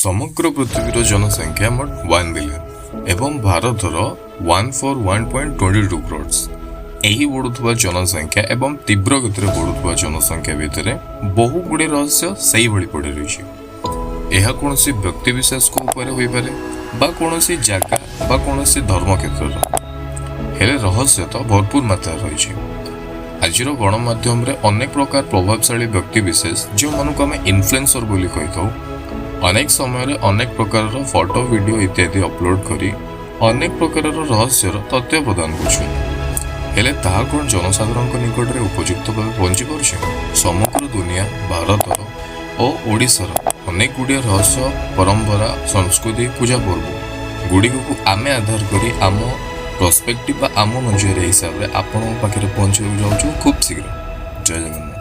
ସମଗ୍ର ପୃଥିବୀର ଜନସଂଖ୍ୟା ମୋଟ 1 ବିଲିୟନ ଏବଂ ଭାରତର 141.22 crores। ଏହି ବଢ଼ୁଥିବା ଜନସଂଖ୍ୟା ଏବଂ ତୀବ୍ର ଗତିରେ ବଢ଼ୁଥିବା ଜନସଂଖ୍ୟା ଭିତରେ ବହୁ ଗୁଡ଼ିଏ ରହସ୍ୟ ସେଇଭଳି ପଡ଼ି ରହିଛି। ଏହା କୌଣସି ବ୍ୟକ୍ତିବିଶେଷଙ୍କ ଉପରେ ହୋଇପାରେ ବା କୌଣସି ଜାଗା ବା କୌଣସି ଧର୍ମ କ୍ଷେତ୍ରର, ହେଲେ ରହସ୍ୟ ତ ଭରପୁର ମାତ୍ରାରେ ରହିଛି। ଆଜିର ଗଣମାଧ୍ୟମରେ ଅନେକ ପ୍ରକାର ପ୍ରଭାବଶାଳୀ ବ୍ୟକ୍ତିବିଶେଷ, ଯେଉଁମାନଙ୍କୁ ଆମେ ଇନଫ୍ଲୁଏନ୍ସର ବୋଲି କହିଥାଉ, ଅନେକ ସମୟରେ ଅନେକ ପ୍ରକାରର ଫଟୋ, ଭିଡ଼ିଓ ଇତ୍ୟାଦି ଅପଲୋଡ଼ କରି ଅନେକ ପ୍ରକାରର ରହସ୍ୟର ତଥ୍ୟ ପ୍ରଦାନ କରୁଛନ୍ତି। ହେଲେ ତାହା କ'ଣ ଜନସାଧାରଣଙ୍କ ନିକଟରେ ଉପଯୁକ୍ତ ଭାବେ ପହଞ୍ଚି ପାରୁଛି? ସମଗ୍ର ଦୁନିଆ, ଭାରତର ଓ ଓଡ଼ିଶାର ଅନେକ ଗୁଡ଼ିଏ ରହସ୍ୟ, ପରମ୍ପରା, ସଂସ୍କୃତି, ପୂଜା ପର୍ବ ଗୁଡ଼ିକକୁ ଆମେ ଆଧାର କରି ଆମ ପର୍ସପେକ୍ଟିଭ ବା ଆମ ନଜରିଆ ହିସାବରେ ଆପଣଙ୍କ ପାଖରେ ପହଞ୍ଚିବାକୁ ଯାଉଛୁ ଖୁବ୍ ଶୀଘ୍ର। ଜୟ ଜଗନ୍ନାଥ।